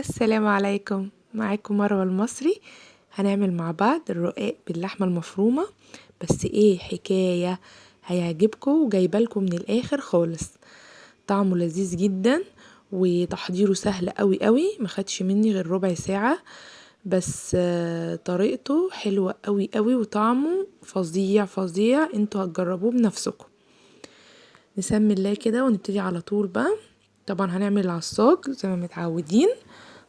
السلام عليكم، معاكم مروة المصري. هنعمل مع بعض الرقاق باللحمة المفرومة، بس ايه حكاية هيعجبكم وجايبالكم من الاخر خالص. طعمه لذيذ جدا وتحضيره سهل قوي قوي، ما خدش مني غير ربع ساعة بس. طريقته حلوة قوي قوي وطعمه فظيع فظيع، انتوا هتجربوه بنفسكم. نسمي الله كده ونبتدي على طول بقى. طبعا هنعمل العصاج زي ما متعودين،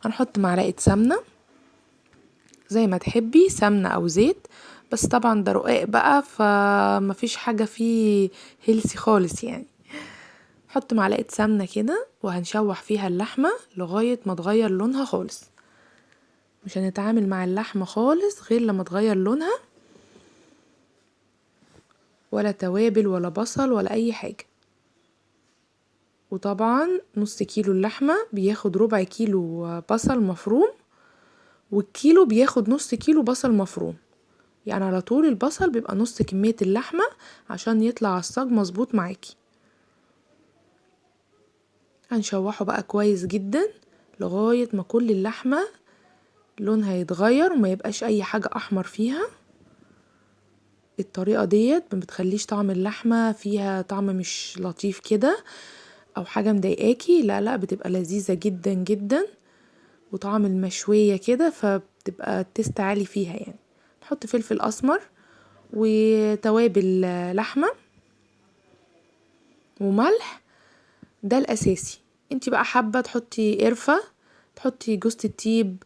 هنحط معلقة سمنة زي ما تحبي، سمنة او زيت، بس طبعا ده رقاق بقى فمفيش حاجة فيه healthy خالص يعني. نحط معلقة سمنة كده وهنشوح فيها اللحمة لغاية ما تغير لونها خالص. مش هنتعامل مع اللحمة خالص غير لما تغير لونها، ولا توابل ولا بصل ولا اي حاجة. وطبعا نص كيلو اللحمة بياخد ربع كيلو بصل مفروم، والكيلو بياخد نص كيلو بصل مفروم، يعني على طول البصل بيبقى نص كمية اللحمة عشان يطلع عصاج مظبوط معاكي. هنشوحه بقى كويس جدا لغاية ما كل اللحمة لونها يتغير وما يبقاش اي حاجة احمر فيها. الطريقة ديت ما بتخليش طعم اللحمة فيها طعم مش لطيف كده او حاجة مضايقاكي، لا لا، بتبقى لذيذة جدا جدا وطعم المشوية كده، فبتبقى ال taste عالي فيها يعني. نحط فلفل اسمر وتوابل لحمة وملح، ده الاساسي. انتي بقى حابة تحطي قرفة، تحطي جوزة الطيب،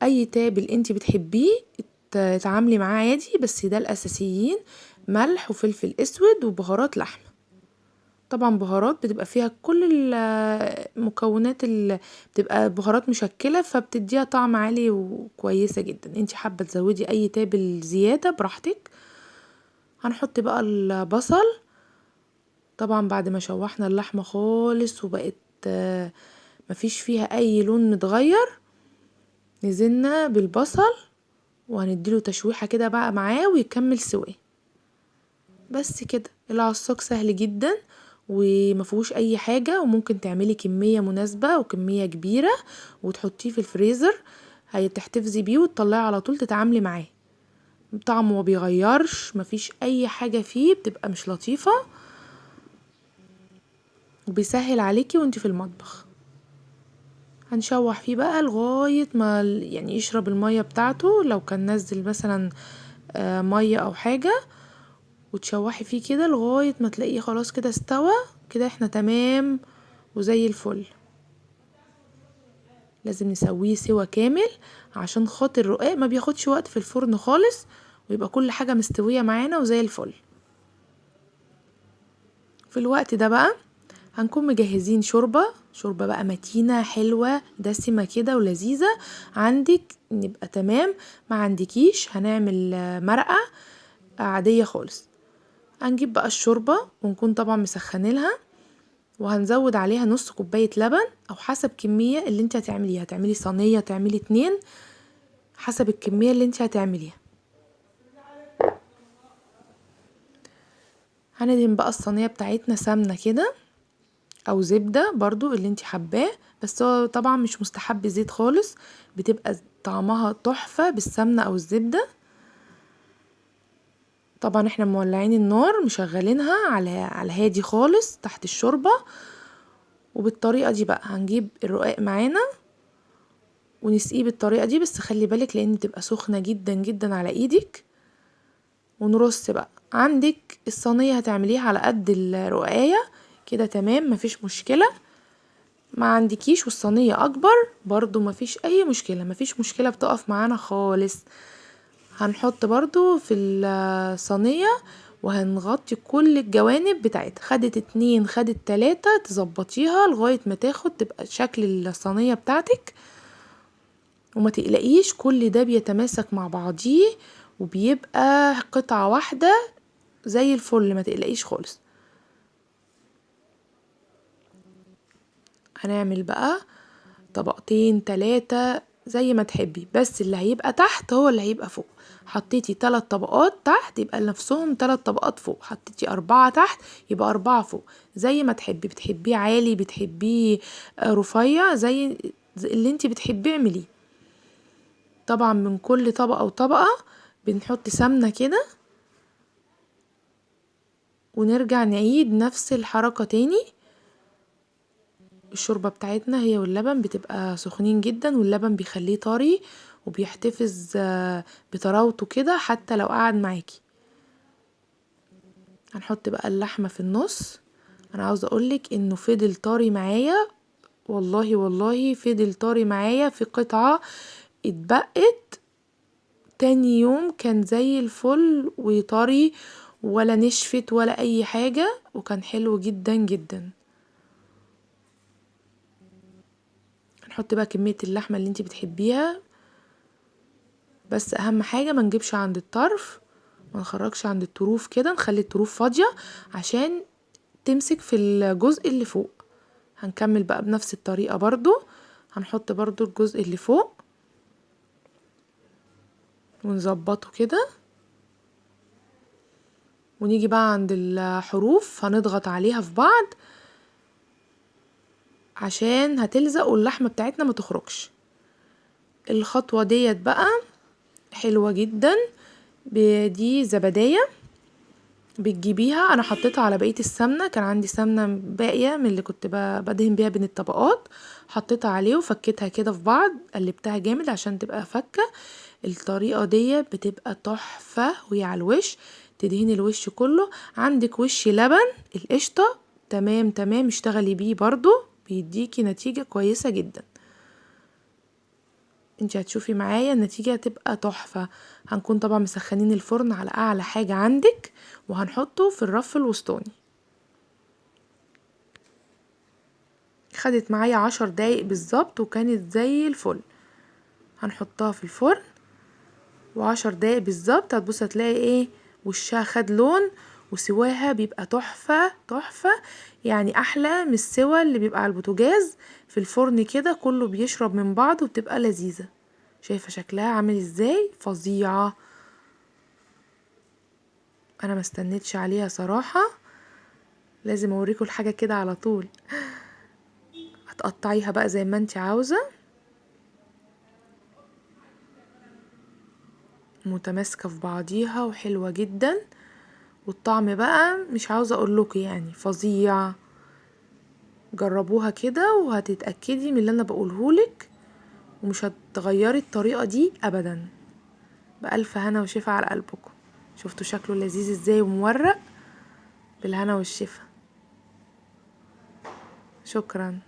اي تابل انتي بتحبيه تعاملي معاه عادي، بس ده الاساسيين، ملح وفلفل اسود وبهارات لحمة. طبعا بهارات بتبقى فيها كل المكونات، اللي بتبقى بهارات مشكلة فبتديها طعم عالي وكويسة جدا. انتي حابة تزودي اي تابل زيادة براحتك. هنحط بقى البصل، طبعا بعد ما شوحنا اللحمة خالص وبقت مفيش فيها اي لون متغير، نزلنا بالبصل وهنديله تشويحة كده بقى معاه ويكمل سواه. بس كده العصاج سهل جدا ومفيهوش اي حاجة، وممكن تعملي كمية مناسبة وكمية كبيرة وتحطيه في الفريزر، هتحتفظي بيه وتطلعيه على طول تتعاملي معاه. طعمه ما بيغيرش، مفيش اي حاجة فيه بتبقى مش لطيفة، وبيسهل عليكي وانتي في المطبخ. هنشوح فيه بقى لغاية ما يشرب المية بتاعته، لو كان نزل مثلا مية او حاجة، وتشوحي فيه كده لغاية ما تلاقيه خلاص كده استوى كده، احنا تمام وزي الفل. لازم نسويه سوا كامل عشان خاطر الرقاق ما بياخدش وقت في الفرن خالص، ويبقى كل حاجة مستوية معانا وزي الفل. في الوقت ده بقى هنكون مجهزين شوربة، شوربة بقى متينة حلوة دسمة كده ولذيذة. عندك نبقى تمام، ما عندكيش هنعمل مرقة عادية خالص. هنجيب بقى الشوربة ونكون طبعا مسخنينها، وهنزود عليها نص كوباية لبن او حسب كمية اللي انت هتعمليها، هتعملي صينية تعملي 2 حسب الكمية اللي انت هتعمليها. هندهن بقى الصينية بتاعتنا سمنة كده او زبدة برضو اللي انت حباه، بس هو طبعا مش مستحب زيت خالص، بتبقى طعمها تحفة بالسمنة او الزبدة. طبعا احنا مولعين النار مشغلينها على هادي خالص تحت الشوربة. وبالطريقة دي بقى هنجيب الرقاق معانا ونسقيه بالطريقة دي، بس خلي بالك لان بتبقى سخنة جدا جدا على ايدك. ونرص بقى. عندك الصينية هتعمليها على قد الرقاية كده تمام مفيش مشكلة، ما عندكيش والصينية اكبر برضو مفيش اي مشكلة، مفيش مشكلة بتقف معانا خالص. هنحط برضو في الصينية وهنغطي كل الجوانب بتاعتها. خدت 2 خدت 3 تظبطيها لغاية ما تاخد تبقى شكل الصينية بتاعتك. وما تقلقيش كل ده بيتماسك مع بعضيه وبيبقى قطعة واحدة زي الفل، ما تقلقيش خالص. هنعمل بقى طبقتين 3 زي ما تحبي، بس اللي هيبقى تحت هو اللي هيبقى فوق. حطيتي 3 طبقات تحت يبقى نفسهم 3 طبقات فوق، حطيتي 4 تحت يبقى 4 فوق، زي ما تحبي. بتحبيه عالي بتحبيه رفيع زي اللي انتي بتحبيه اعمليه. طبعا من كل طبقة وطبقة بنحط سمنة كده، ونرجع نعيد نفس الحركة تاني. الشوربة بتاعتنا هي واللبن بتبقى سخنين جدا، واللبن بيخليه طري وبيحتفظ بطراوته كده حتى لو قعد معاكي. هنحط بقى اللحمة في النص. انا عاوزة اقولك انه فضل طري معايا، والله والله فضل طري معايا، في قطعة اتبقت تاني يوم كان زي الفل وطري، ولا نشفت ولا اي حاجة، وكان حلو جدا جدا. هنحط بقى كمية اللحمة اللي انتي بتحبيها، بس اهم حاجة ما نجيبش عند الطرف، ما نخرجش عند الطروف كده، نخلي الطروف فاضية عشان تمسك في الجزء اللي فوق. هنكمل بقى بنفس الطريقة برضو، هنحط برضو الجزء اللي فوق ونظبطه كده، ونيجي بقى عند الحروف هنضغط عليها في بعض عشان هتلزق واللحمة بتاعتنا ما تخرجش. الخطوة ديت بقى حلوة جدا، دي زبدية بتجيبيها، انا حطيتها على بقية السمنة، كان عندي سمنة باقية من اللي كنت بدهن بيها بين الطبقات، حطيتها عليه وفكيتها كده في بعض، قلبتها جامد عشان تبقى فكة. الطريقة دي بتبقى تحفة وهي على الوش، تدهني الوش كله. عندك وش لبن القشطة تمام تمام، اشتغلي بيه برضو بيديكي نتيجة كويسة جدا. انتي هتشوفي معايا النتيجة هتبقى تحفة. هنكون طبعا مسخنين الفرن على اعلى حاجة عندك، وهنحطه في الرف الوسطاني. خدت معايا 10 دقايق بالظبط وكانت زي الفل. هنحطها في الفرن و10 دقايق بالظبط، هتبص هتلاقي ايه وشها خد لون وسواها بيبقى تحفة تحفة، يعني احلى من السوا اللي بيبقى على البوتاجاز في الفرن كده، كله بيشرب من بعض وبتبقى لذيذة. شايفة شكلها عامل ازاي؟ فظيعة. انا ما استنيتش عليها صراحة، لازم اوريكم الحاجة كده على طول. هتقطعيها بقى زي ما انت عاوزة، متماسكة في بعضيها وحلوة جدا، والطعم بقى مش عاوزة اقول لكم يعني فظيع. جربوها كده وهتتأكدي من اللي انا بقولهولك، ومش هتغيري الطريقة دي ابدا. بألف هنا وشفا على قلبكم. شفتوا شكله لذيذ ازاي ومورق؟ بالهنا والشفا. شكرا.